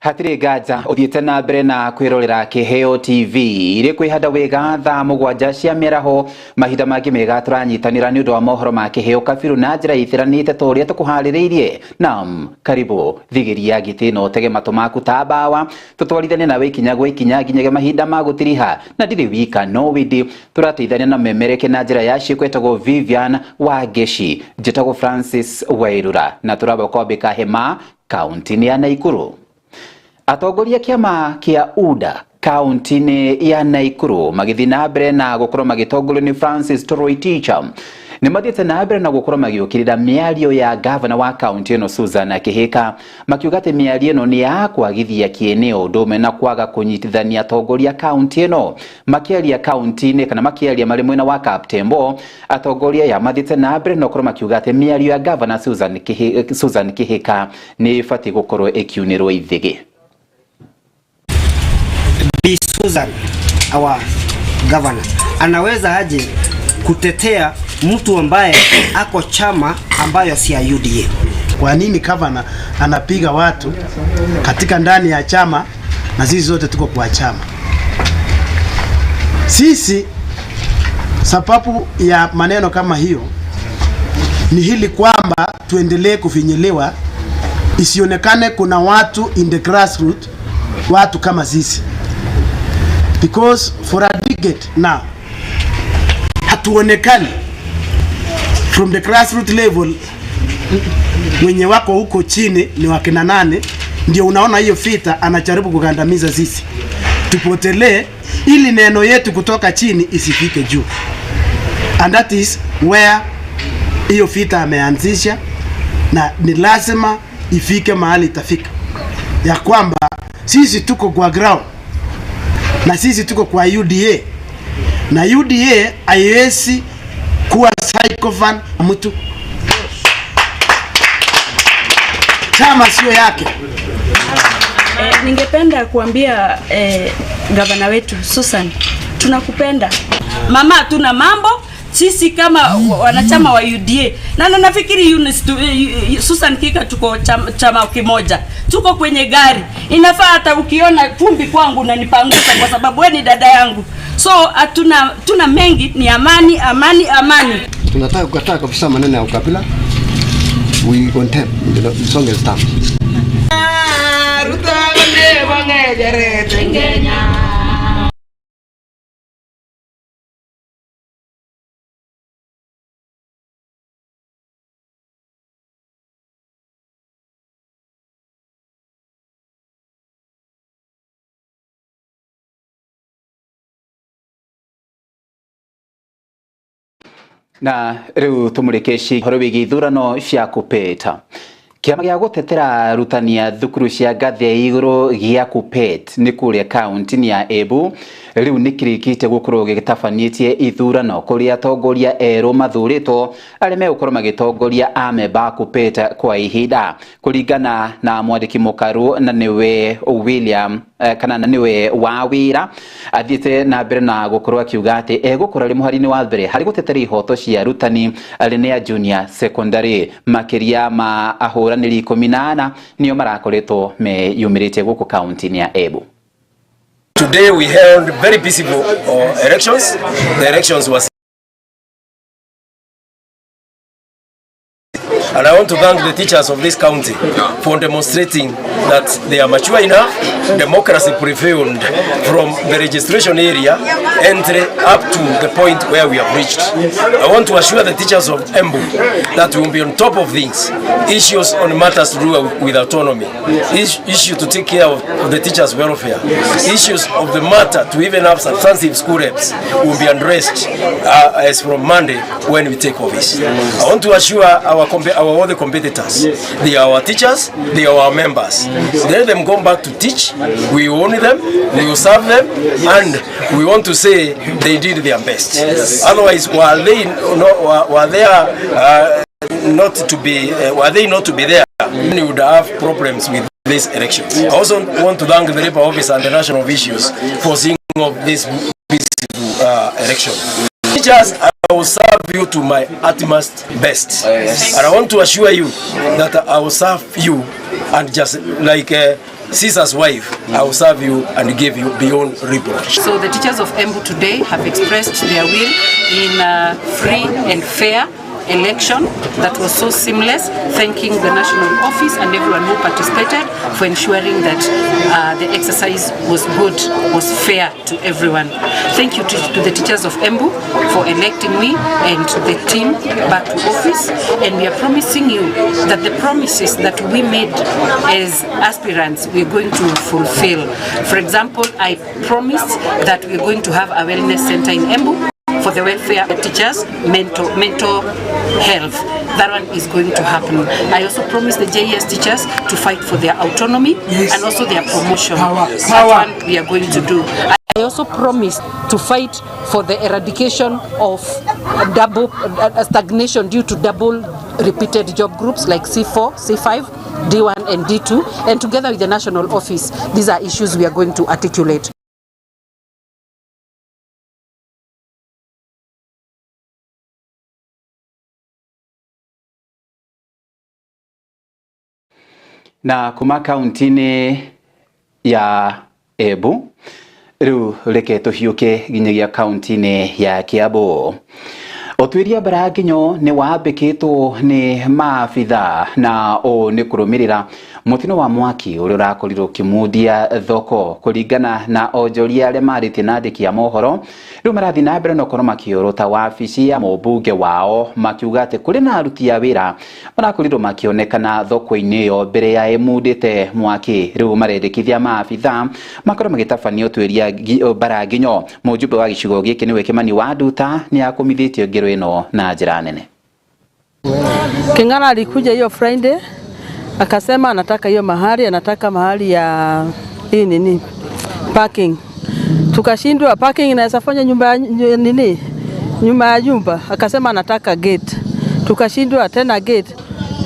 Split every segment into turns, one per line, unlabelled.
Hatirĩ nganja ũthiĩte na mbere na kwĩrorera Kĩheo TV irĩ kwĩhanda wega thaa 7 cia mĩaraho. Mahinda mangĩ mega tũranyitanĩra nĩ ũndũ wa mohoro ma Kĩheo Kabiru na njĩra ĩtĩranĩte ta ũrĩa tũkũharĩrĩirie. Naam, karibu thigĩria gĩtĩ na ũtege matũ maku ta mbawa, tũtwarithanie nawe ikinya gwa ikinya nginyagia mahinda ma gũtiriha. Na ndirĩ wika, no wĩndĩ tũrateithania na memereke na njĩra ya ciĩko ĩtagwo Vivian Wangeci, njĩtagwo Francis Wairura, na tũramba kwambĩka hema kaunti-inĩ ya Naikuru. Atongoria kĩama kĩa UDA kaunti-inĩ ya Naikuru magĩthiĩ na mbere na gũkorwo magĩtongorio nĩ Francis Toroitich nĩ mathiĩte na mbere na gũkorwo magĩũkĩrĩra mĩario ya gavana wa kaunti ĩno Susan Kihika, makiuga atĩ mĩario ĩno nĩ ya kwagithia kĩene o ũndũ ũmwe na kwaga kũnyitithania atongoria kaunti ĩno. Makĩaria kaunti-inĩ kana makĩaria marĩ mwena wa Kaptembo, atongoria aya mathiĩte na mbere na gũkorwo makiuga atĩ mĩario ya gavana Susan Kihika nĩ ĩbatiĩ gũkorwo ĩkiunĩrwo ithĩgĩ.
Bi Susan, our governor, anaweza aje kutetea mtu ambaye ako chama ambayo si ya UDA?
Kwa nini governor anapiga watu katika ndani ya chama na sisi zote tuko kwa chama? Sisi sababu ya maneno kama hiyo ni hili kwamba tuendelee kufinyiliwa, isionekane kuna watu in the grassroots, watu kama sisi. Because for a decade now hatuonekani from the grassroots level, wenye wako huko chini ni wakina nani? Ndio unaona hiyo vita anajaribu kugandamiza sisi tupotelee, ili neno yetu kutoka chini isifike juu, and that is where hiyo vita ameanzisha, na ni lazima ifike mahali itafika, ya kwamba sisi tuko kwa ground na sisi tuko kwa UDA, na UDA haiwezi kuwa sycophant mtu, chama sio yake.
Ningependa kuambia gavana wetu Susan, tunakupenda mama, tuna mambo sisi kama wanachama wa UDA na nafikiri Susan Kihika tuko chama kimoja, tuko kwenye gari. Inafaa hata ukiona vumbi kwangu unanipangusa kwa sababu wewe ni dada yangu. So hatuna, tuna mengi, ni amani, amani, amani.
Tunataka kukataa kabisa maneno ya ukabila. We condemn in the strongest terms.
Na rĩu tũmũrĩke ũhoro wĩgiĩ ithurano cia KUPPET. Kĩama gĩa gũtetera arutani a thukuru cia ngathĩ ya igũrũ gĩa KUPPET nĩ kũrĩa kaunti-inĩ ya Embu rĩu nĩ kĩrĩkĩtie gũkorwo gĩtabanĩtie ithurano kũrĩa atongoria erũ mathurĩtwo arĩa megũkorwo magĩtongoria amemba a KUPPET kwa ihinda, kũringana na mwandĩki mũkaru na nĩwe William kana na nĩwe wa wĩra athiĩte na mbere na gũkorwo akiuga atĩ egũkorwo arĩ mũhari-inĩ wa mbere harĩ gũtetera ihoto cia arutani arĩa nĩ a junior secondary. Makĩria ma ahũranĩri 14 nĩo marakoretwo meyumĩrĩtie gũkũ kaunti-inĩ ya Embu.
Today we held very peaceful elections. The elections was, and I want to thank the teachers of this county for demonstrating that they are mature enough. Democracy prevailed from the registration area entry up to the point where we have reached. I want to assure the teachers of Embu that we will be on top of things, issues on matters to do with autonomy, issue to take care of the teachers' welfare, issues of the matter to even have substantive school reps will be addressed as from Monday when we take office. I want to assure our other competitors, they are our teachers, they are our members. Let them go back to teach. We own them, we will serve them, and we want to say they did their best. Otherwise, were they not, were they, not to be, were they not to be there, we would have problems with these elections. I also want to thank the Labour Office and the national officials for seeing of this peaceful election. Teachers, I will serve you to my utmost best. And I want to assure you that I will serve you, and just like Caesar's wife, I will serve you and give you beyond reproach.
So the teachers of Embu today have expressed their will in a free and fair election that was so seamless, thanking the national office and everyone who participated for ensuring that the exercise was good, was fair to everyone. Thank you to the teachers of Embu for electing me and the team back to office, and we are promising you that the promises that we made as aspirants we are going to fulfill. For example, I promised that we are going to have a wellness center in Embu for the welfare of teachers, mental health. That one is going to happen. I also promised the JES teachers to fight for their autonomy and also their promotion. That one we are going to do. I also promised to fight for the eradication of double stagnation due to double repeated job groups like C4, C5, D1 and D2, and together with the national office, these are issues we are going to articulate.
Na kuma kaunti-inĩ ya Embu rĩu reke tũhiũke nginyagia kaunti-inĩ ya Kiambu. Ũtuĩria mbaranginyo nĩ wambĩkĩtwo nĩ maabitha na ũũ nĩ kũrũmĩrĩra mũtino wa mwaki ũrĩa ũrakorirwo ũkĩmundia thoko. Kũringana na onjoria arĩa marĩtie na andĩki a mohoro, rĩu marathiĩ na mbere na gũkorwo makĩũrũta wabici ya mũmbunge wao, makiuga atĩ kũrĩ na aruti a wĩra marakorirwo makĩonekana thoko-inĩ ĩyo mbere ya ĩmundĩte mwaki. Rĩu marendekithia maabitha makorwo magĩtabania ũtuĩria mbaranginyo. Mũjumbe wa gĩcigo gĩkĩ nĩwe Kimani wa Nduta nĩ akumithĩtie ngero ĩno na njĩra nene.
King'ara alikuja hiyo Friday akasema anataka hiyo mahali, anataka mahali ya hii nini parking. Tukashindwa, parking inaweza fanya nyumba ya nini, nyuma ya nyumba. Akasema anataka gate, tukashindwa tena gate.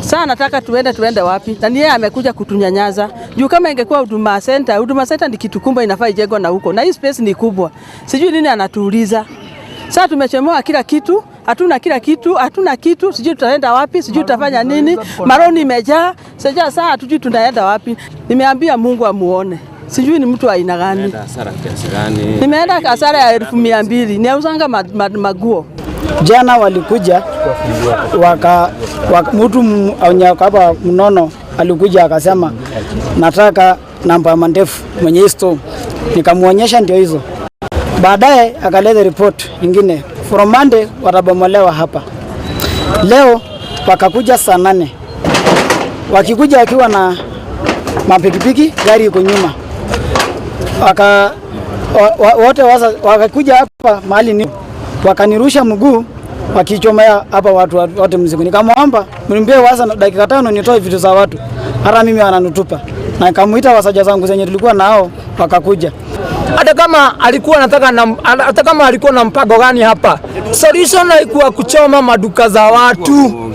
Sasa anataka tuende wapi? Na yeye amekuja kutunyanyaza. Juu kama ingekuwa Huduma Center, Huduma Center ni kitu kubwa, inafaa ijengwe na huko. Na hii space ni kubwa. Sijui nini anatuuliza. Sasa tumechemoa kila kitu, hatuna kila kitu, hatuna kitu, sijui tutaenda wapi, sijui tutafanya nini. Maroni imejaa, sijui sasa hatujui tunaenda wapi. Nimeambia Mungu amuone. Sijui ni mtu aina gani. Nimeenda hasara ya 200,000. Niauzanga maguo.
Jana walikuja waka mtu hapa mnono alikuja akasema nataka namba mandefu mwenye store. Nikamuonyesha ndio hizo. Baadaye akaleta report nyingine. From Monday watabomolewa hapa. Leo wakakuja saa 8. Wakikuja akiwa na mapikipiki, gari iko nyuma. Wote wakakuja hapa mahali ni wakanirusha mguu wakichomea hapa watu wote mzigo. Nikamwomba mniambie wasa dakika 5 nitoe vitu za watu. Hata mimi wananitupa. Na nikamuita wasaja zangu zenye tulikuwa nao wakakuja.
Hata kama alikuwa anataka na, hata kama alikuwa na mpango gani hapa, solution haikuwa kuchoma maduka za watu.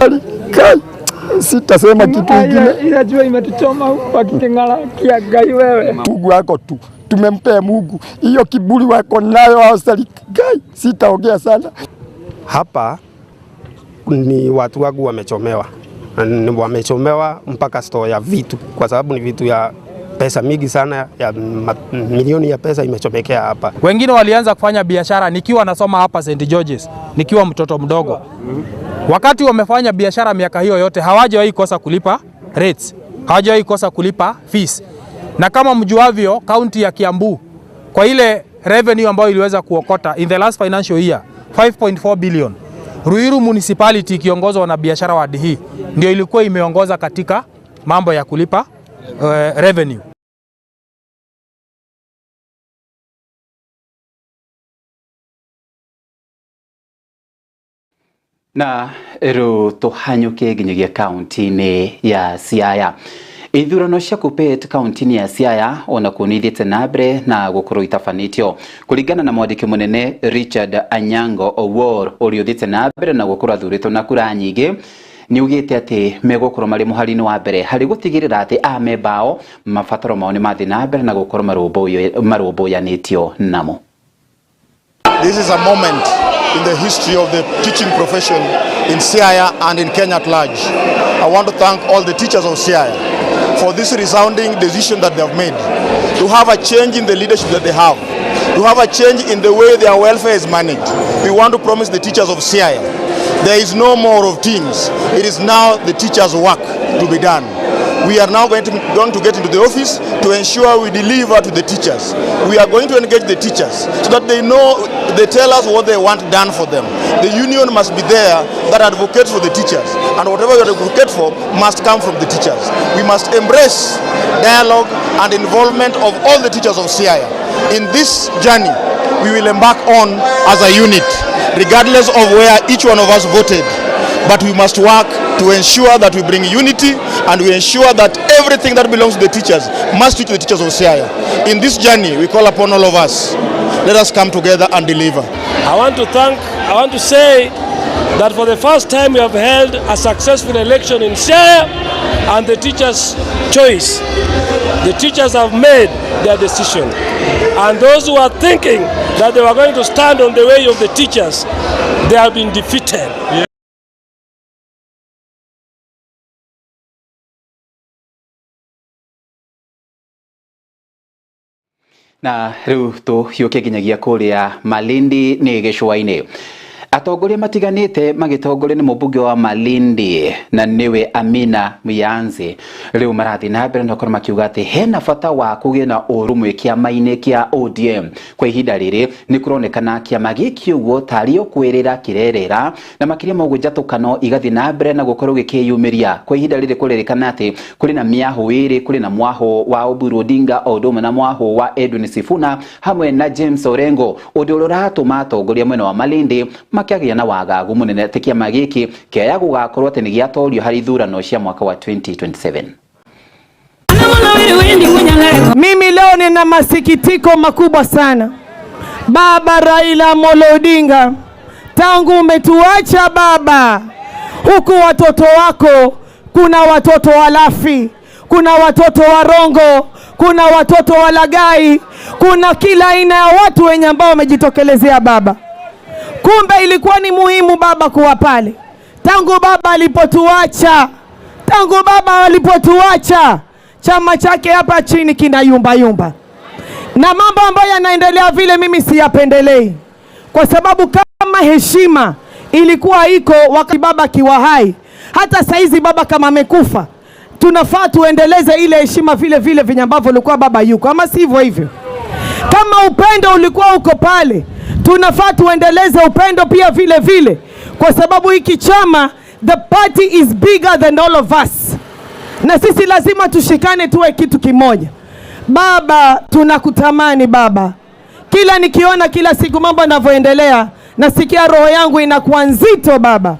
Sitasema kitu kingine.
Inajua imetuchoma kwa King'ara kia Ngai wewe.
Mungu wako tu. Tumempea Mungu. Hiyo kiburi wako nayo hao serikali. Sitaongea sana.
Hapa ni watu wangu wamechomewa. Wamechomewa mpaka store ya vitu, kwa sababu ni vitu ya pesa mingi sana, ya milioni ya pesa imechomekea hapa.
Wengine walianza kufanya biashara nikiwa nasoma hapa St. George's, nikiwa mtoto mdogo. Wakati wamefanya biashara miaka hiyo yote hawajawahi kosa kulipa rates, hawajawahi kosa kulipa fees. Na kama mjuavyo, kaunti ya Kiambu kwa ile revenue ambayo iliweza kuokota in the last financial year 5.4 billion, Ruiru Municipality ikiongozwa na biashara wadi hii ndio ilikuwa imeongoza katika mambo ya kulipa revenue.
Na rĩu tũhanyũke nginyagia kaunti-inĩ ya Siaya. Ithurano cia Kuppet kaunti-inĩ ya Siaya onakuo nĩ ithiĩte na mbere na gũkorwo itabanĩtio. Kũringana na mwandĩki mũnene Richard Anyango Owuor ũrĩa ũthiĩte na mbere na gũkorwo athurĩtwo na kura nyingĩ, nĩ augĩte atĩ megũkorwo marĩ mũhari-inĩ wa mbere harĩ gũtigĩrĩra atĩ amemba ao mabataro mao nĩ mathiĩ na mbere na gũkorwo marũmbũyanĩtio namo.
This is a moment in the history of the teaching profession in Siaya and in Kenya at large. I want to thank all the teachers of Siaya for this resounding decision that they have made to have a change in the leadership that they have, to have a change in the way their welfare is managed. We want to promise the teachers of Siaya, there is no more of teams. It is now the teachers' work to be done. We are now going to get into the office to ensure we deliver to the teachers. We are going to engage the teachers so that they know, they tell us what they want done for them. The union must be there that advocates for the teachers, and whatever we advocate for must come from the teachers. We must embrace dialogue and involvement of all the teachers of Siaya. In this journey, we will embark on as a unit, regardless of where each one of us voted. But we must work to ensure that we bring unity and we ensure that everything that belongs to the teachers must reach the teachers of Siaya. In this journey, we call upon all of us. Let us come together and deliver.
I want to say that for the first time we have held a successful election in Siaya, and the teachers' choice. The teachers have made their decision. And those who are thinking that they were going to stand on the way of the teachers, they have been defeated. Yeah.
Na riu tuhiuke nginyagia kuria Malindi ni gĩcũa-inĩ. Atongoria matiganĩte magĩtongorio nĩ mũmbunge wa Malindi na nĩwe Amina Mwianzi rĩu marathiĩ na mbere na gũkorwo makiuga atĩ hena bata wa kũgĩa na ũrũmwe kĩama-inĩ kĩa ODM. Kwa ihinda rĩrĩ nĩ kũronekana kĩama gĩkĩ ũguo tarĩ o kwĩrĩra kĩrerera, na makĩria ma ũguo njatũkano igathiĩ na mbere na gũkorwo gĩkĩyumĩria. Kwa ihinda rĩrĩ kũrerĩkana atĩ kũrĩ na mĩahũ ĩrĩ, kũrĩ na mwahũ wa Oburu Odinga o ũndũ ũmwe na mwahũ wa Edwin Sifuna hamwe na James Orengo, ũndũ ũrĩa ũratũma atongoria mwena wa Malindi makĩagĩa na wagagu mũnene atĩ kĩama gĩkĩ kĩaya gũgakorwo atĩ nĩ gĩatorio harĩ ithurano cia mwaka wa 2027.
Mimi leo nina masikitiko makubwa sana. Baba Raila Amolo Odinga, tangu umetuacha baba, huku watoto wako, kuna watoto walafi, kuna watoto warongo, kuna watoto walagai, kuna kila aina ya watu wenye ambao wamejitokelezea baba. Kumbe ilikuwa ni muhimu baba kuwa pale. Tangu baba alipotuacha, chama chake hapa chini kina yumba yumba. Na mambo ambayo yanaendelea vile mimi siyapendelei. Kwa sababu kama heshima ilikuwa iko wakati baba akiwa hai, hata saizi baba kama amekufa, tunafaa tuendeleze ile heshima vile vile venye ambavyo ulikuwa baba yuko, ama sivyo hivyo? Kama upendo ulikuwa uko pale, tunafaa tuendeleze upendo pia vile vile, kwa sababu hiki chama, the party is bigger than all of us. Na sisi lazima tushikane tuwe kitu kimoja. Baba, tunakutamani baba. Kila nikiona kila siku mambo yanavyoendelea, nasikia roho yangu inakuwa nzito baba.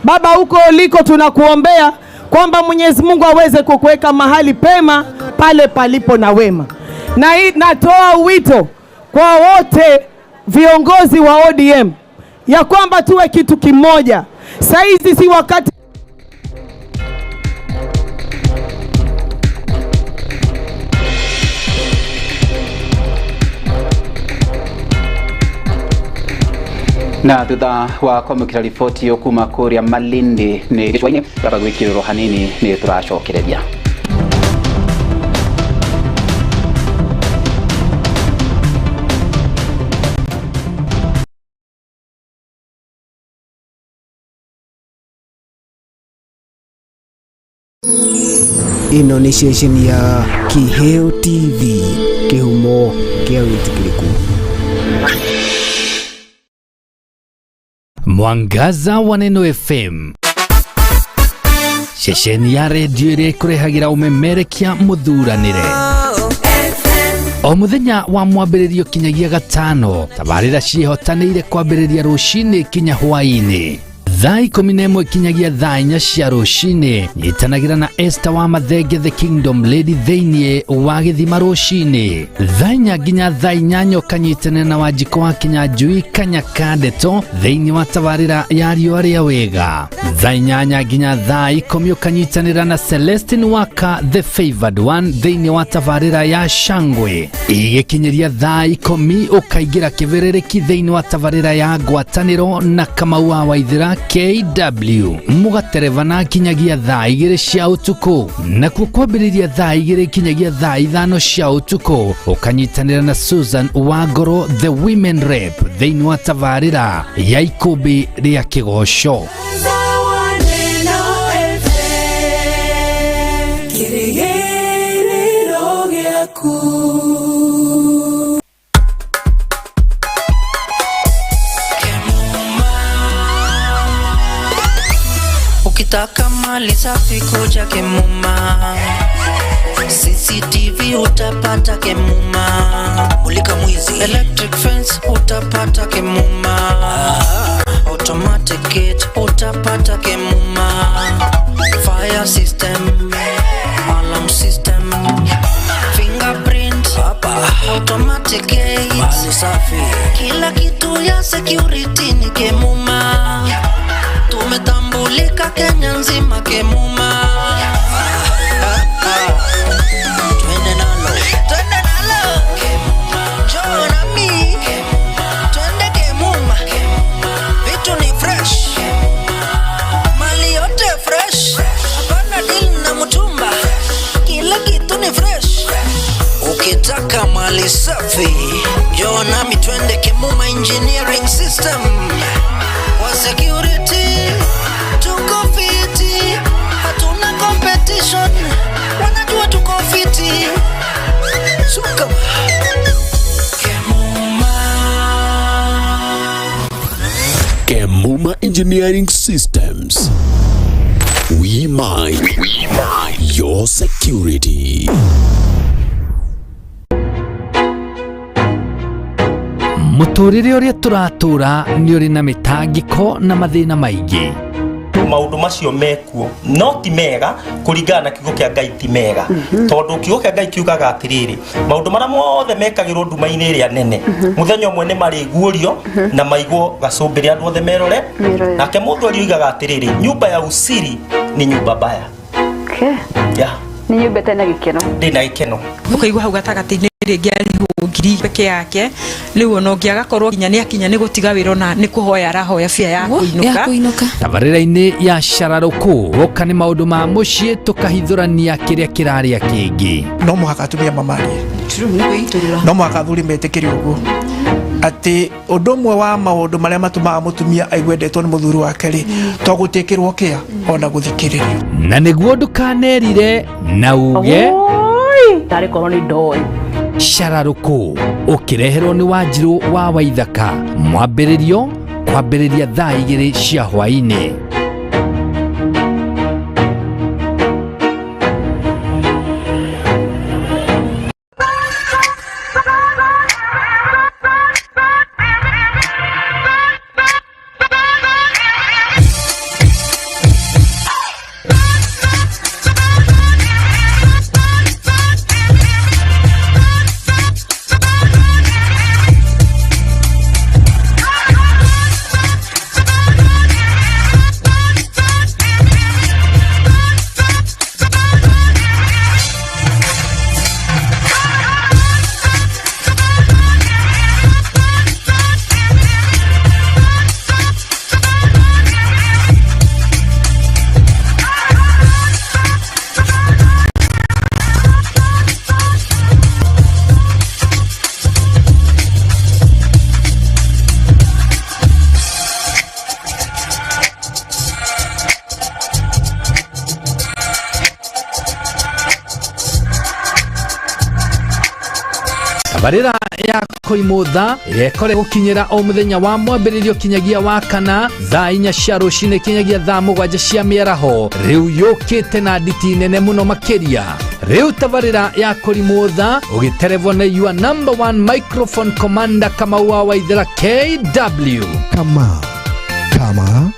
Baba, huko uliko tunakuombea kwamba Mwenyezi Mungu aweze kukuweka mahali pema pale palipo na wema. Na natoa wito kwa wote viongozi wa ODM ya kwamba tuwe kitu kimoja. Saizi si wakati.
Na thutha wa kwamũkĩra riboti ĩyo kuma kũrĩa Malindi nĩ gĩcũa-inĩ, twamba gwĩkĩrĩrwo hanini nĩ tũracokereria.
Ĩno nĩ ceceni ya Kiheo TV, kĩhumo kĩa wĩtĩkĩrĩku.
Mwangaza wa Neno FM, ceceni ya redio ĩrĩa ĩkũrehagĩra ũmemerekia mũthuranĩre o mũthenya wa mwambĩrĩrio kinyagia gatano. Tabarĩra ciĩhotanĩire kwambĩrĩria rũcinĩ kinya hwaĩ-inĩ thaa 11 kinyagia thaa 4 cia rũcinĩ. Nyitanagĩra na Esther wa Mathenge the Kingdom Lady thĩinĩ wa gĩthima rũcinĩ thaa 4 nginya thaa 8, ũkanyitanĩra na Wanjikũ wa Kinyanjui Kanyaka Ndeto thĩinĩ wa tabarĩra ya riũa rĩa wega. Thaa 8 nginya thaa 10 ũkanyitanĩra na Celestine Waka the Favored One thĩinĩ wa tabarĩra ya Shangwe. Igĩkinyĩria thaa 10 ũkaingĩra kĩbĩrĩrĩki thĩinĩ wa tabarĩra ya ngwatanĩro na Kamau wa Waithera KW mũgaterebana kinyagia thaa 2 cia ũtukũ, nakuo kwambĩrĩria thaa 2 kinyagia thaa 5 cia ũtukũ ũkanyitanĩra na Susan Wangoro the Women Rep thĩinĩ wa tabarĩra ya ikũmbĩ rĩa kĩgoco.
Ukitaka mali safi kuja Kemuma, CCTV utapata Kemuma, mulika mwizi, electric fence utapata Kemuma, automatic gate utapata Kemuma, fire system, alarm system, fingerprint, automatic gate, mali safi, kila kitu ya security ni Kemuma. Tumetambulika Kenya nzima Kemuma. Twende nalo, twende nalo Kemuma. Njoo nami Kemuma. Twende Kemuma. Vitu ni fresh Kemuma. Mali yote fresh, hapana deal na mtumba, kila kitu ni fresh. Ukitaka mali safi, njoo nami twende Kemuma Engineering System. Kwa security tuko fiti, hatuna competition, wanajua tuko fiti. Suka Kemuma.
Kemuma Engineering Systems. We mind your security.
Mũtũrĩre ũrĩa tũratũra nĩ ũrĩ na mĩtangĩko na mathĩna maingĩ.
Maũndũ macio mekuo no ti mega kũringana na kiugo kĩa Ngai, ti mega tondũ kiugo kĩa Ngai kiugaga atĩrĩrĩ, maũndũ marĩa mothe mekagĩrwo nduma-inĩ ĩrĩa nene mũthenya ũmwe nĩ marĩguũrio na maigwo gacũmbĩrĩ andũ othe merore. Nake mũthuri oigaga atĩrĩrĩ, nyumba ya usiri ni nyumba mbaya.
Nĩ nyumba ĩtarĩ na gĩkeno.
Ndĩ na gĩkeno.
Ũkaigua hau gatagatĩ-inĩ rĩngĩ arĩhwo ngiri peke yake, rĩu ona ũngĩ agakorwo nginya nĩ akinya nĩ gũtiga wĩra ona nĩ kũhoya arahoya bia ya kũinũka.
Tabarĩra-inĩ ya cararũkũ woka nĩ maũndũ ma mũciĩ tũkahithũrania kĩrĩa kĩrarĩa kĩngĩ.
No mũhaka atumia mamarie, no mũhaka athuri metĩkĩre ũguo atĩ ũndũ ũmwe wa maũndũ marĩa matũmaga mũtumia aigue endetwo nĩ mũthuri wake rĩ, to gũtĩkĩrwo kĩa ona gũthikĩrĩrio.
Na nĩguo ndũkanerire na uge
tarĩ korwo nĩ ndoĩ.
Cararũkũ ũkĩreherwo nĩ Wanjirũ wa Waithaka, mwambĩrĩrio kwambĩrĩria thaa 2 cia hwaĩ-inĩ. Tabarĩra ya Koimutha ĩrĩa ĩkore gũkinyĩra o mũthenya wa mwambĩrĩrio kinyagia wa kana thaa 4 cia rũcinĩ kinyagia thaa 7 cia mĩaraho, rĩu yũkĩte na nditi nene mũno makĩria. Rĩu tabarĩra ya Korimutha ũgĩterevwo nĩ your number one microphone commander Kamau wa Waithera KW.
Kama kama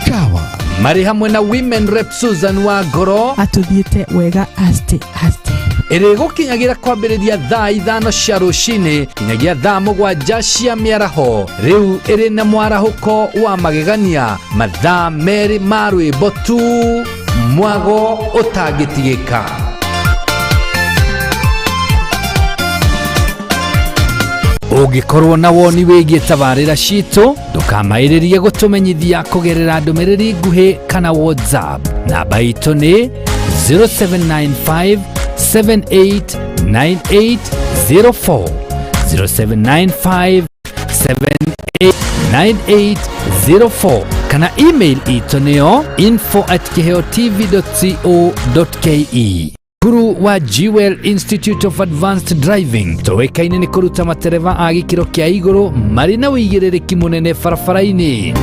kawa
marĩ hamwe na Women Rep Susan Wangoro
atũthiĩte wega aste aste.
Ĩrĩ gũkinyagira kwambĩrĩria thaa 5 cia rũcinĩ kinyagia thaa 7 cia mĩaraho. Rĩu ĩrĩ na mwarahũko wa magegania, mathaa 2 ma rwĩmbo tu, mwago ũtangĩtigĩka. Ũngĩkorwo na woni wĩgiĩ tabarĩra citũ, ndũkamaĩrĩrie gũtũmenyithia kũgerera ndũmĩrĩri nguhĩ kana WhatsApp. Namba itũ nĩ 0795 789804, 0795 789804, kana email itũ nĩyo info@kiheotv.co.ke. Cukuru wa Jewel Institute of Advanced Driving tũĩkaine nĩ kũruta matereba a gĩkĩro kĩa igũrũ marĩ na ũigĩrĩrĩki mũnene barabara-inĩ.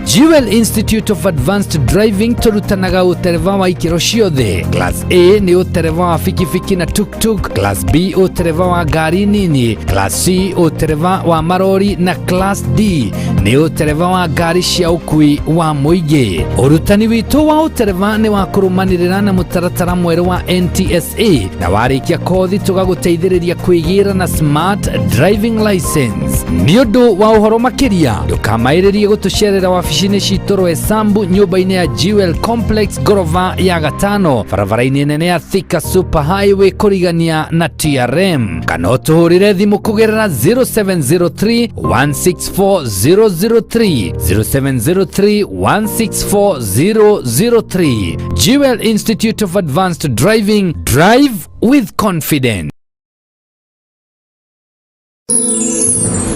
Jewel Institute of Advanced Driving tũrutanaga ũtereba wa ikĩro ciothe. Class A nĩ ũtereba wa bikibiki na tuktuk, Class B ũtereba wa ngari nini, Class C ũtereba wa marori na Class D nĩ ũtereba wa ngari cia ũkui wa mũingĩ. Ũrutani witũ wa ũtereba nĩ wa kũrũmanĩrĩra na mũtaratara mwerũ wa NTSA, na warĩkia kothi tũgagũteithĩrĩria kwĩgĩra na smart driving license. Nĩ ũndũ wa ũhoro makĩria, ndũkamaĩrĩrie gũtũcerera wabici-inĩ citũ Roysambu, nyũmba-inĩ ya Jewel Complex, ngorova ya gatano, barabara-inĩ nene ya Thika Super Highway kũrigania na TRM, kana ũtũhũrĩre thimũ kũgerera 0703 164 003, 0703 164 003. Jewel Institute of Advanced Driving, drive with confidence.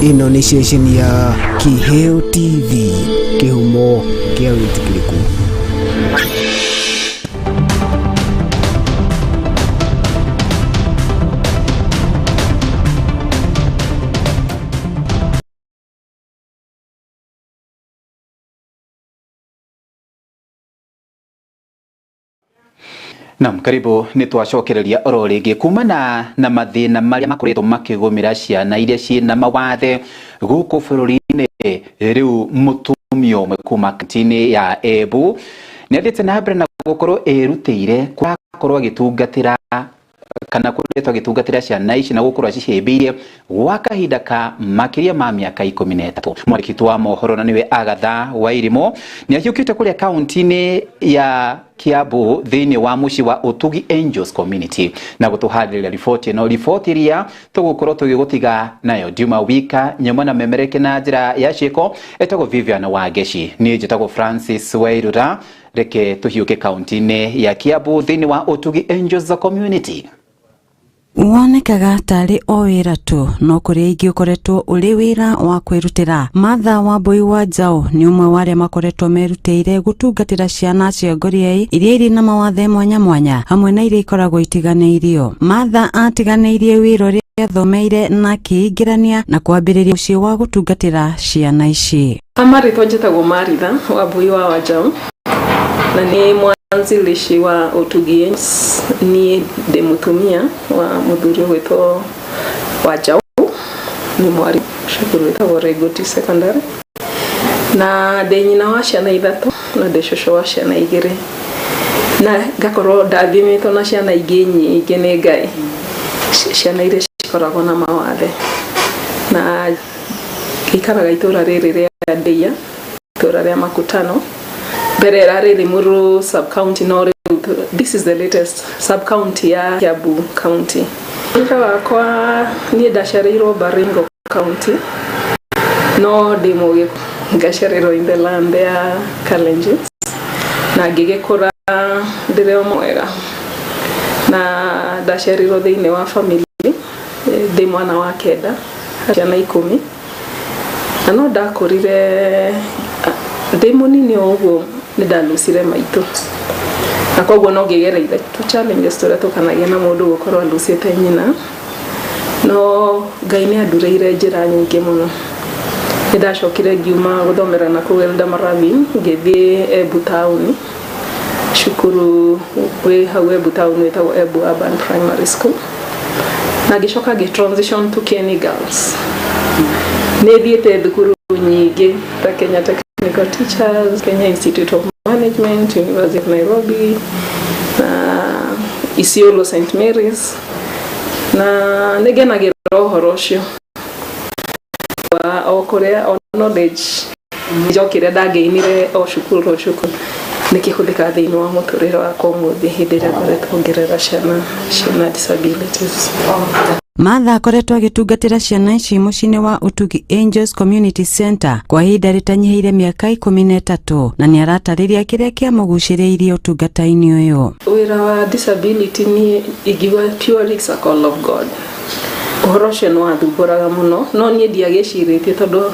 Ĩno nĩ ceceni ya Kiheo TV, kĩhumo kĩa wĩtĩkĩrĩku.
Naam, karibu. Nĩ twacokereria oro rĩngĩ kumana na mathĩna marĩa makoretwo makĩgũmĩra ciana iria ciĩna mawathe gũkũ bũrũri-inĩ. Rĩu mũtumia ũmwe kuma kaunti-inĩ ya Embu nĩ athiĩte na mbere na gũkorwo ĩrutĩire kũrakorwo agĩtungatĩra kana koretwo agĩtungatĩra ciana ici na gũkorwo acihĩmbĩirie gwa kahinda ka makĩria ma mĩaka 13. Mwandĩki wa mohoro na nĩwe Agatha Wairimũ nĩ ahiũkĩte kũrĩa kaunti-inĩ ya Kiambu thĩinĩ wa mũciĩ wa Ũtugi Angels Community na gũtũharĩrĩria riboti ĩno, riboti ĩrĩa tũgũkorwo tũgĩgũtiga nayo ndiuma wika nyuma na memereke na njĩra ya ciĩko. Etagwo Vivian Wangeci, niĩ njĩtagwo Francis Wairura. Reke tũhiũke kaunti-inĩ ya Kiambu thĩinĩ wa Ũtugi Angels Community.
Wonekaga tarĩ o wĩra tu, no kũrĩ aingĩ ũkoretwo ũrĩ wĩra wa kwĩrutĩra. Martha Wambui wa Njaũ nĩ ũmwe wa arĩa makoretwo merutĩire gũtungatĩra ciana cia ngoriai iria irĩ na mawathe mwanya mwanya, hamwe na iria ikoragwo itiganĩirio. Martha atiganĩirie wĩra ũrĩa athomeire na akĩingĩrania na kwambĩrĩria mũciĩ wa gũtungatĩra ciana ici.
Marĩtwa njĩtagwo Maritha Wambui wa Wanjaũ na nĩ mwanzilishi wa Ũtugi Angels. Niĩ ndĩ mũtumia wa mũthuri ũgwĩtwo Wanjaũ, nĩ mwarimũ cukuru wĩtagwo Rengoti Secondary, na ndĩ nyina wa ciana 3 na ndĩ cũcũ wa ciana 2, na ngakorwo ndathimĩtwo na ciana ingĩ nyingĩ nĩ Ngai, ciana iria cikoragwo na mawathe, na ikaraga itũra rĩrĩ rĩa Ndeia, itũra rĩa Makutano. Mbere ĩrarĩ Limuru sub county, no rĩu this is the latest sub county ya Kiambu County. Mũrĩre wakwa, niĩ ndaciarĩirwo Baringo County, no ndĩ Mũgĩkũyũ, ngaciarĩrwo in the land ya Kalenjin na ngĩgĩkũra ndĩrĩ o mwega, na ndaciarirwo thĩinĩ wa family, ndĩ mwana wa 9, ciana 10, na no ndakũrire ndĩ mũnini o ũguo nĩ ndalucire maitũ, na koguo no ngĩgereire tu challenges tũrĩa tũkanagia na mũndũ gũkorwo alucĩte nyina, no Ngai nĩ andurĩire njĩra nyingĩ mũno. Nĩ ndacokire ngiuma gũthomera na kũu Eldama Ravine, ngĩthiĩ Embu taũni, cukuru wĩ hau Embu taũni wĩtagwo Embu Urban Primary School, na ngĩcoka ngĩ transition to Kieni Girls. Nĩ thiĩte thukuru nyingĩ ta Kenya Technical Teachers, Kenya Institute of Management, University of Nairobi na Isiolo St Mary's, na nĩ ngenagĩrĩra ũhoro ũcio wa o kũrĩa o knowledge njokire ndangĩinire o cukuru nĩ kĩhũthĩkaga thĩinĩ wa mũtũrĩre wakwa ũmũthĩ hĩndĩ ĩrĩa ngoretwo ngĩrera ciana ciĩna disabilities.
Martha akoretwo agĩtungatĩra ciana ici mũciĩ-inĩ wa Ũtugi Angels Community Center kwa ihinda rĩtanyihĩire mĩaka 13 na nĩaratarĩria kĩrĩa kĩamũgucĩrĩirie ũtungata-inĩ ũyũ.
Wĩra wa disability niĩ ingiuga purely it's a call of God. Ũhoro ũcio nĩ wathumbũraga mũno no niĩ ndiagĩcirĩtie tondũ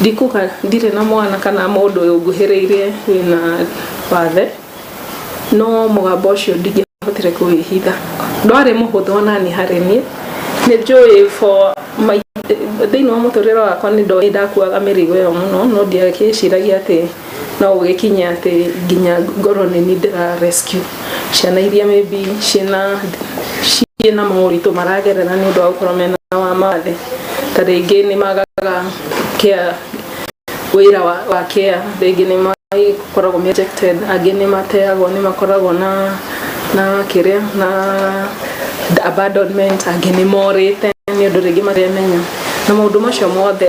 ndikuga ndirĩ na mwana kana mũndũ ũnguhĩrĩirie wĩna wathe, no mũgambo ũcio ndingĩahotire kũwĩhitha. Ndwarĩ mũhũthũ onani harĩ niĩ, nĩ njũĩ for my thĩinĩ wa mũtũrĩre wakwa nĩ ndoĩ ndakuaga mĩrigo ĩyo mũno, no ndiagĩciragia atĩ no gũgĩkinye atĩ nginya ngorwo nĩ niĩ ndĩra rescue ciana iria maybe ciĩna moritũ maragerera nĩ ũndũ wa gũkorwo mena wa mawathe. Ta rĩngĩ nĩ magaga care, wĩra wa care, rĩngĩ nĩ makoragwo rejected, angĩ nĩ mateagwo, nĩ makoragwo na kĩrĩa na abandonment, angĩ nĩ morĩte nĩ ũndũ rĩngĩ matemenya, na maũndũ macio mothe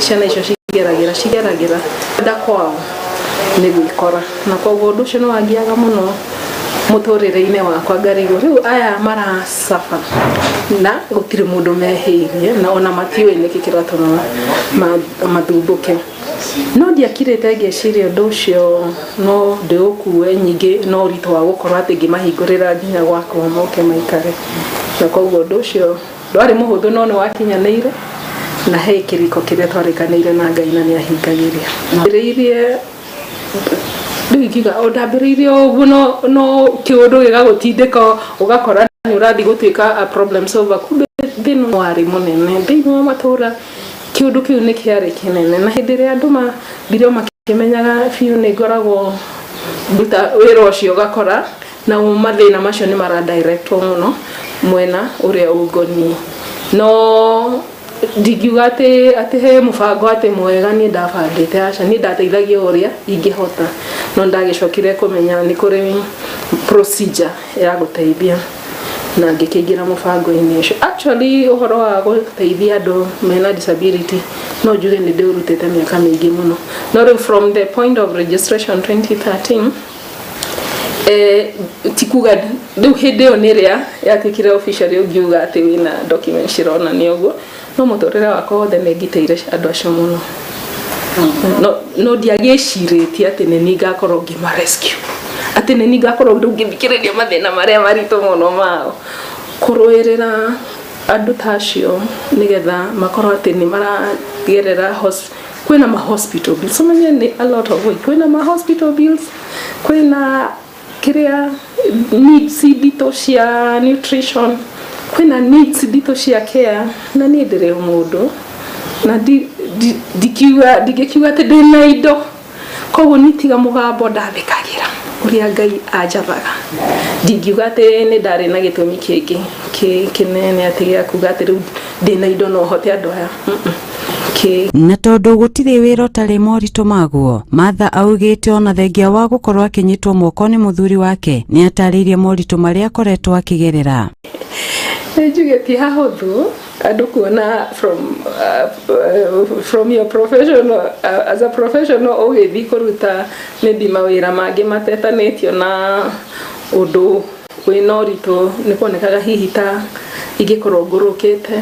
ciana icio cigeragĩra kwenda kwao nĩ gwĩkora, na koguo ũndũ ũcio nĩ wangiaga mũno mũtũrĩre-inĩ wakwa, ngarigwo rĩu aya maracaba na gũtirĩ mũndũ mehĩirie na ona matiũĩ nĩkĩ kĩratũma mathumbũke. No ndiakirĩte ngĩciria ũndũ ũcio no ndĩũkue, nyingĩ no ũritũ wa gũkorwo atĩ ngĩmahingũrĩra nginya gwakwa moke maikare, na koguo ũndũ ũcio ndwarĩ mũhũthũ no nĩ wakinyanĩire, na he kĩriko kĩrĩa twarĩkanĩire na Ngai na nĩ ahingagĩria. Ndambĩrĩirie rĩu ingiuga o ndambĩrĩirie ũguo, no kĩũndũ gĩgagũtindĩka ũgakora nĩ ũrathiĩ gũtuĩka a problem solver, kumbe thĩna warĩ mũnene thĩinĩ wa matũra. Kĩũndũ kĩu nĩ kĩarĩ kĩnene, na hĩndĩ ĩrĩa andũ mathire makĩmenyaga biũ nĩ ngoragwo nduta wĩra ũcio, ũgakora na mathĩna macio nĩ mara directwo mũno mwena ũrĩa ũngoniĩ. No ndingiuga atĩ he mũbango atĩ mwega niĩ ndabangĩte, aca, niĩ ndateithagia ũrĩa ingĩhota, no ndagĩcokire kũmenya nĩ kũrĩ procedure ya gũteithia na ngĩkĩingĩra mũbango-inĩ ũcio. Actually, ũhoro wa gũteithia andũ mena disability no njuge nĩ ndĩũrutĩte mĩaka mĩingĩ mũno, no rĩu from the point of registration 2013, ti kuga rĩu hĩndĩ ĩyo nĩ ĩrĩa yatuĩkire officially ũngiuga atĩ wĩna document cironania ũguo, no mũtũrĩre wakwa wothe nĩ ngitĩire andũ acio mũno, no ndiagĩcirĩtie atĩ nĩ niĩ ngakorwo ngĩma rescue, atĩ nĩ niĩ ngakorwo rĩu ngĩthikĩrĩria mathĩna marĩa maritũ mũno mao, kũrũĩrĩra andũ ta acio nĩgetha makorwo atĩ nĩ maragerera kwĩna ma hospital bills. Ũmenye nĩ a lot of work. Kwĩna ma hospital bills, kwĩna kĩrĩa needs nditũ cia nutrition, kwĩna needs nditũ cia care, na niĩ ndĩrĩ o mũndũ na ndikiuga ndingĩkiuga atĩ ndĩna indo, koguo niĩ tiga mũgambo ndathĩkagĩra ũrĩa Ngai anjathaga. Ndingiuga atĩ nĩ ndarĩ na gĩtũmi kĩngĩ kĩnene atĩ gĩa kuga atĩ rĩu ndĩna indo no hote andũ aya.
Na tondũ gũtirĩ wĩra ũtarĩ moritũ maguo, Martha augĩte ona thengia wa gũkorwo akĩnyitwo moko nĩ mũthuri wake, nĩ atarĩirie moritũ marĩa akoretwo akĩgerera.
Nĩ njuge ti hahũthũ andũ kuona from your professional, as a professional ũgĩthiĩ kũruta maybe mawĩra mangĩ matetanĩtio na ũndũ wĩna ũritũ, nĩ kuonekaga hihi ta ingĩkorwo ngũrũkĩte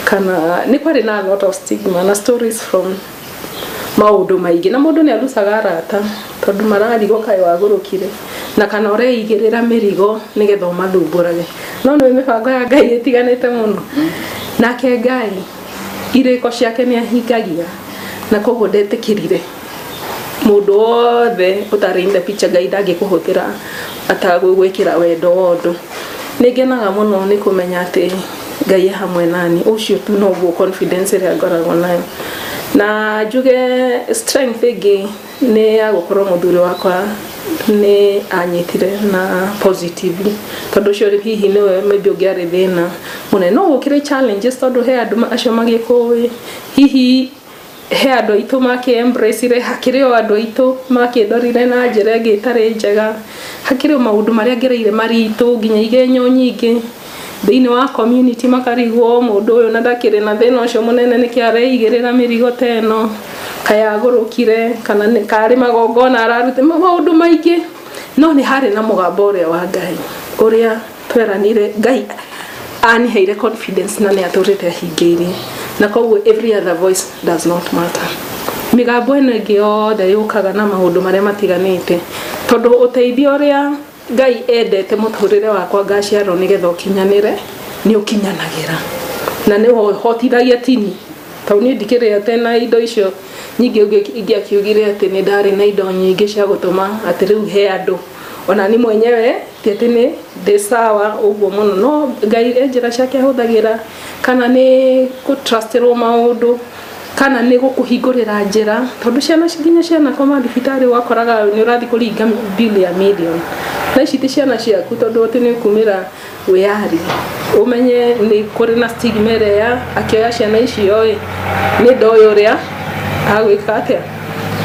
kana nĩ kwarĩ na a lot of stigma na stories from maũndũ maingĩ, na mũndũ nĩ arucaga arata tondũ mararigwo kaĩ wagũrũkire na kana ũreigĩrĩra mĩrigo nĩgetha ũmathumbũrage, no nĩ mĩbango ya Ngai ĩtiganĩte mũno, nake Ngai irĩko ciake nĩ ahingagia, na koguo ndetĩkĩrire mũndũ wothe ũtarĩ in the picture. Ngai ndangĩkũhũthĩra atagũgwĩkĩra wendo wa ũndũ. Nĩ ngenaga mũno nĩ kũmenya atĩ Ngai e hamwe nani, ũcio tu noguo confidence ĩrĩa ngoragwo nayo. Na njuge strength ĩngĩ nĩ ya gũkorwo mũthuri wakwa nĩ anyitire na positively, tondũ ũcio hihi nĩwe maybe ũngĩarĩ thĩna mũnene. No gũkĩrĩ challenges, tondũ he andũ acio magĩkũĩ, hihi he andũ aitũ makĩ embrace, hakĩrĩ o andũ aitũ makĩndorire na njĩra ĩngĩ ĩtarĩ njega, hakĩrĩ o maũndũ marĩa ngereire maritũ nginya igenyo nyingĩ thĩinĩ wa community, makarigwo mũndũ ũyũ na ndakĩrĩ na thĩna ũcio mũnene nĩkĩ areigĩrĩra mĩrigo ta ĩno, kaĩ agũrũkire kana nĩ karĩ magongona ararute, maũndũ maingĩ. No nĩ harĩ na mũgambo ũrĩa wa Ngai ũrĩa tweranire Ngai. Aniheire confidence na nĩ atũrĩte ahingĩirie, na koguo every other voice does not matter. Mĩgambo ĩno ĩngĩ yothe yũkaga na maũndũ marĩa matiganĩte, tondũ ũteithio ũrĩa Ngai endete mũtũrĩre wakwa ngaciarwo nĩgetha ũkinyanĩre, nĩ ũkinyanagĩra na nĩ ũhotithagia tini, tondũ niĩ ndikĩrĩ atĩ na indo icio nyingĩ ingĩakiugire atĩ nĩ ndarĩ na indo nyingĩ cia gũtũma atĩ rĩu he andũ. Ona ni mwenyewe ti atĩ nĩ ndĩ sawa ũguo mũno, no Ngai e njĩra ciake ahũthagĩra, kana nĩ gũtrustĩrwo maũndũ, kana nĩ gũkũhingũrĩra njĩra, tondũ ciana nginya cianakoma thibitarĩ ũgakoraga nĩ ũrathiĩ kũringa bill ya million, na ici ti ciana ciaku, tondũ atĩ nĩ ũkumĩra wĩyari ũmenye nĩ kũrĩ na stigma ĩrĩa ya akĩoya ciana icio ĩ nĩ ndoĩ ũrĩa agwĩka atĩa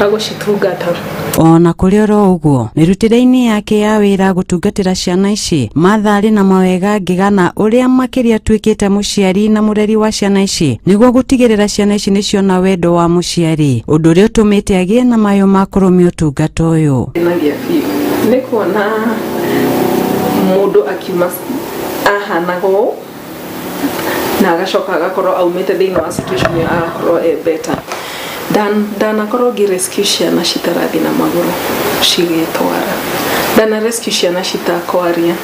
agũcitungata.
Ona kũrĩ oro ũguo, mĩrutĩre-inĩ yake ya wĩra gũtungatĩra ciana ici, Martha arĩ na mawega ngĩgana ũrĩa makĩria atuĩkĩte mũciari na mũreri wa ciana ici nĩguo gũtigĩrĩra ciana ici nĩciona wendo wa mũciari, ũndũ ũrĩa ũtũmĩte agĩe na mayũ ma kũrũmia ũtungata ũyũ.
Ngenagia biũ nĩ kuona mũndũ akiuma ahanaga ũũ na agacoka agakorwo aumĩte thĩinĩ wa situation ĩyo, agakorwo e better. Ndanakorwo ngĩ rescue ciana citarathiĩ na magũrũ cigĩtwara, ndana rescue ciana citakwaria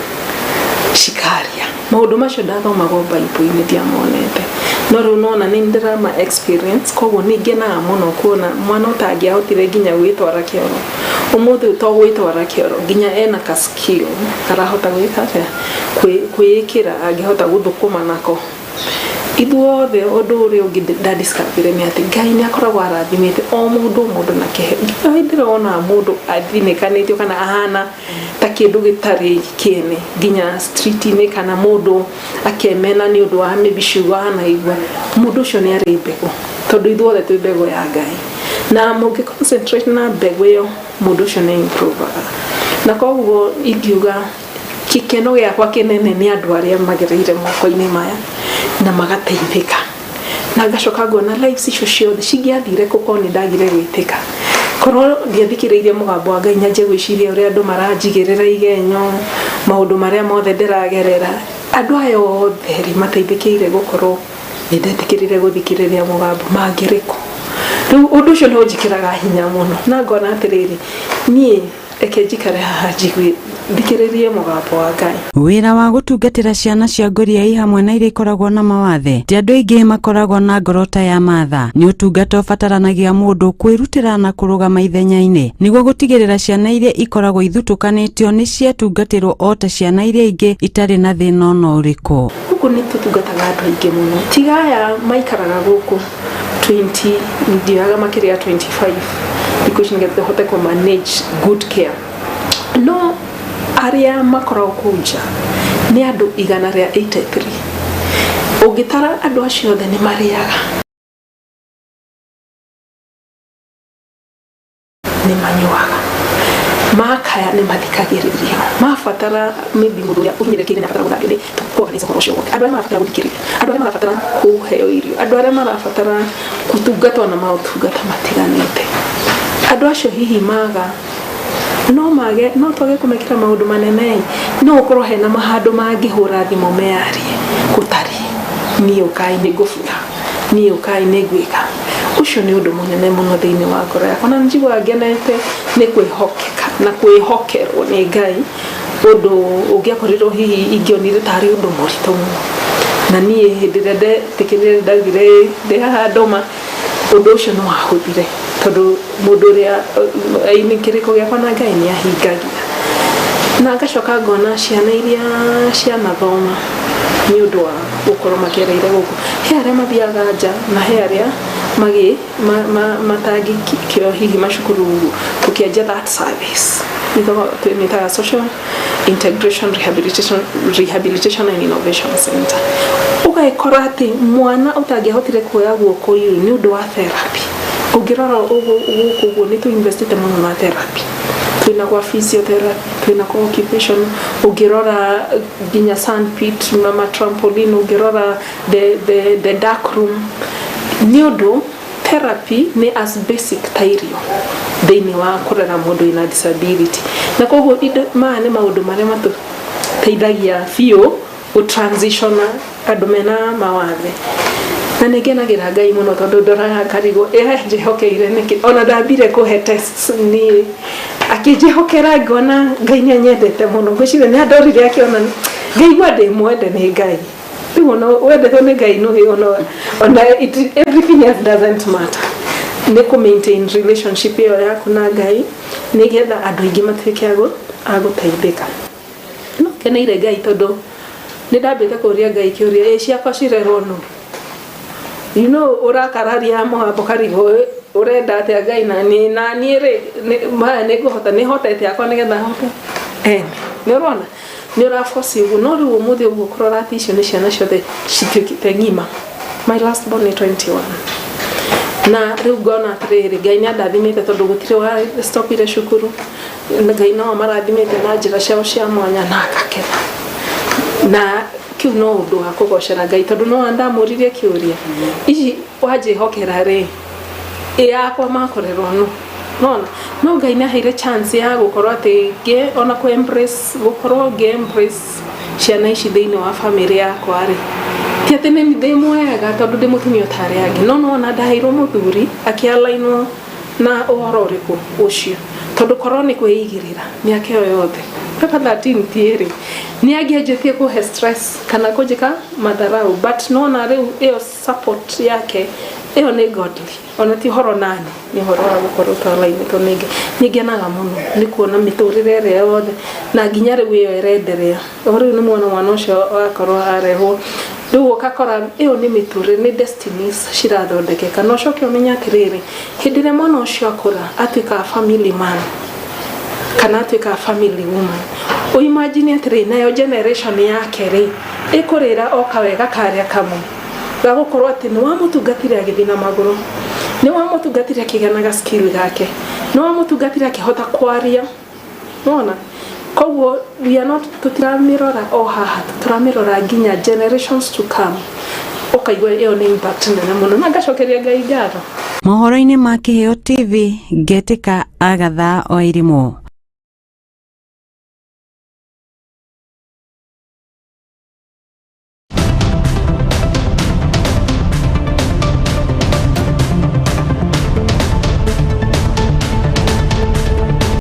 cikaria. Maũndũ macio ndathomagwo Bible-inĩ, ndiamonete, no rĩu nona nĩ ndĩrama experience. Koguo nĩ ngenaga mũno kuona mwana ũtangĩahotire nginya gwĩtwara kĩoro, ũmũthĩ ũyũ to gwĩtwara kĩoro, nginya ena ka skill arahota gwĩka atĩa, kwĩĩkĩra, angĩhota gũthũkũma nako ithuothe. Ũndũ ũrĩa ũngĩ ndadiscoverire nĩ atĩ Ngai nĩ akoragwo arathimĩte o mũndũ o mũndũ na kĩheo. Nginya hĩndĩ ĩrĩa wonaga mũndũ athinĩkanĩtio kana ahana ta kĩndũ gĩtarĩ kĩene nginya street-inĩ, kana mũndũ akemena nĩ ũndũ wa maybe ciugo anaigua, mũndũ ũcio nĩ arĩ mbegũ, tondũ ithuothe twĩ mbegũ ya Ngai, na mũngĩ concentrate na mbegũ ĩyo, mũndũ ũcio nĩ improvaga. Na koguo ingiuga gĩkeno gĩakwa kĩnene nĩ andũ arĩa magereire moko-inĩ maya na magateithĩka, na ngacoka ngona lives icio ciothe cingĩathire kũ korwo nĩ ndagire gwĩtĩka, korwo ndiathikĩrĩirie mũgambo wa Ngai nyanjie gwĩciria ũrĩa andũ maranjigĩrĩra igenyo, maũndũ marĩa mothe ndĩragerera. Andũ aya othe rĩ, mateithĩkĩire gũkorwo nĩ ndetĩkĩrire gũthikĩrĩria mũgambo, mangĩrĩkũ rĩu? Ũndũ ũcio nĩ ũnjĩkĩraga hinya mũno na ngona atĩrĩrĩ, niĩ reke njikare haha njigue thikĩrĩrie mũgambo wa Ngai.
Wĩra wa gũtungatĩra ciana cia ngũriai hamwe na iria ikoragwo na mawathe, ti andũ aingĩ makoragwo na ngoro ta ya Martha. Nĩ ũtungata ũbataranagia mũndũ kwĩrutĩra na kũrũgama ithenya-inĩ nĩguo gũtigĩrĩra ciana iria ikoragwo ithutũkanĩtio nĩ ciatungatĩrwo o ta ciana iria ingĩ itarĩ na thĩna ona ũrĩkũ.
Gũkũ nĩ tũtungataga andũ aingĩ mũno, tiga aya maikaraga gũkũ 20, ndioyaga makĩria ya 25 thikũ ici nĩgetha tũhote kũ manage good care, no arĩa makoragwo kũu nja nĩ andũ 183. Ũngĩtara andũ acio othe nĩ marĩaga, nĩ manyuaga, makaya nĩ mathikagĩrĩrio, mabatara maybe mũndũ ũrĩa ũhinyĩrĩrĩkĩire nĩ abatara gũthambio, nĩ tũkũorganize ũhoro ũcio wothe. Andũ arĩa marabatara gũthikĩrĩria, andũ arĩa marabatara kũheo irio, andũ arĩa marabatara gũtungatwo na maũtungata matiganĩte, andũ acio hihi maga no mage, no twage kũmekĩra maũndũ manene, no gũkorwo hena mahandũ mangĩhũra thimũ meyarie gũtariĩ, niĩ ũkai nĩ ngũbura, niĩ ũkai nĩ ngwĩka. Ũcio nĩ ũndũ mũnene mũno thĩinĩ wa ngoro yakwa, na njiguaga ngenete nĩ kwĩhokeka na kwĩhokerwo nĩ Ngai, ũndũ ũngĩakorirwo hihi ingĩonire tarĩ ũndũ mũritũ mũno. Na niĩ hĩndĩ ĩrĩa ndetĩkĩrire, ndaugire ndĩ haha ndũma, ũndũ ũcio nĩ wahũthire, tondũ mũndũ ũrĩa kĩrĩko gĩakwa na Ngai nĩ ahingagia. Na ngacoka ngona ciana iria cianathoma nĩ ũndũ wa gũkorwo makereire gũkũ, he arĩa mathiaga nja na he arĩa magĩ matangĩkĩo hihi macukuru. Tũkĩanjia that service twĩmĩtaga Social Integration Rehabilitation and Innovation Center, ũgekora atĩ mwana ũtangĩahotire kuoya guoko rĩ, nĩ ũndũ wa therapy. Ũngĩrora gũkũ ũguo nĩ tũ investĩte mũno na therapy, twĩna gwa physiotherapy, twĩna kwa occupation, ũngĩrora nginya sandpit na ma trampoline, ũngĩrora the dark room, nĩ ũndũ therapy nĩ as basic ta irio thĩinĩ wa kũrera mũndũ wĩna disability. Na koguo indo maya nĩ maũndũ marĩa matũteithagia biũ. Gũtransitiona andũ mena mawathe na nĩ ngenagĩra Ngai mũno tondũ ndoraga ngarigwo ĩranjĩhokeire nĩkĩ. Ona ndambire kũhe tests niĩ akĩnjĩhokera, ngona Ngai nĩ anyendete mũno. Ngwĩciria nĩ andorire akĩona ngaigua ndĩ mwende nĩ Ngai. Rĩu ona wendetwo nĩ Ngai nũĩ ona everything else doesn't matter. Nĩ kũ maintain relationship ĩyo yaku na Ngai nĩgetha andũ aingĩ matuĩke a gũteithĩka. No ngeneire Ngai tondũ nĩ ndambĩte kũria Ngai kĩũria, ĩ ciakwa cirerwo nũ? Ũrakararia mũgambo karigwo ũrenda atĩa Ngai, na niĩ na niĩ rĩ maya nĩ ngũhota, nĩ hotete akwa nĩgetha hote ene. Nĩ ũrona nĩ ũraboci ũguo, no rĩu ũmũthĩ ũguo kũrora atĩ icio nĩ ciana ciothe cituĩkĩte ng'ima. My last born nĩ 21 na rĩu ngona atĩrĩrĩ, Ngai nĩ andathimĩte tondũ gũtirĩ wa stopire cukuru. Ngai no amarathimĩte na njĩra ciao cia mwanya na ngakena, na kĩu no ũndũ wa kũgocera Ngai tondũ no ndamũririe kĩũria, ici wanjĩhokera rĩ, ĩ yakwa makorerwo no nona no Ngai nĩ aheire chance ya gũkorwo atĩ ngĩ ona kũ embrace, gũkorwo ngĩ embrace ciana ici thĩinĩ wa family yakwa rĩ, ti atĩ nĩ ndĩ mwega tondũ ndĩ mũtumia ta arĩa angĩ, no nona ndaheirwo mũthuri akĩalainwo na ũhoro ũrĩkũ ũcio, tondũ korwo nĩ kwĩigĩrĩra mĩaka ĩyo yothe kaba 13 ti ĩrĩ nĩ angĩanjĩtie kũhe stress kana kũnjĩka matharau, but nona rĩu ĩyo support yake ĩyo nĩ godly, ona ti ũhoro nani, nĩ ũhoro wa gũkorwo twalainĩtwo nĩ Ngai. Nĩ ngenaga mũno nĩ kuona mĩtũrĩre ĩrĩa yothe na nginya rĩu ĩyo ĩrenderea. O rĩu nĩ mwana ũcio wakorwo arehwo rĩu, ũgakora ĩyo nĩ mĩtũrĩre, nĩ destinies cirathondekeka. Na ũcoke ũmenye atĩrĩrĩ, hĩndĩ ĩrĩa mwana ũcio akũra atuĩka family man kana atuĩka family woman, ũimagine atĩrĩrĩ, nayo generation yake rĩ ĩkũrĩra o kawega karĩa kamwe ga gũkorwo atĩ nĩ wamũtungatire agĩthiĩ na magũrũ, nĩ wamũtungatire akĩgĩa na ga skill gake, nĩ wamũtungatire akĩhota kwaria nona. Koguo we are not, tũtiramĩrora o haha, tũramĩrora nginya generations to come. Ũkaigua ĩyo nĩ impact nene mũno na ngacokeria Ngai ngatho.
Mohoro-inĩ ma Kĩheo TV, ngetĩka Agatha Oirimũ.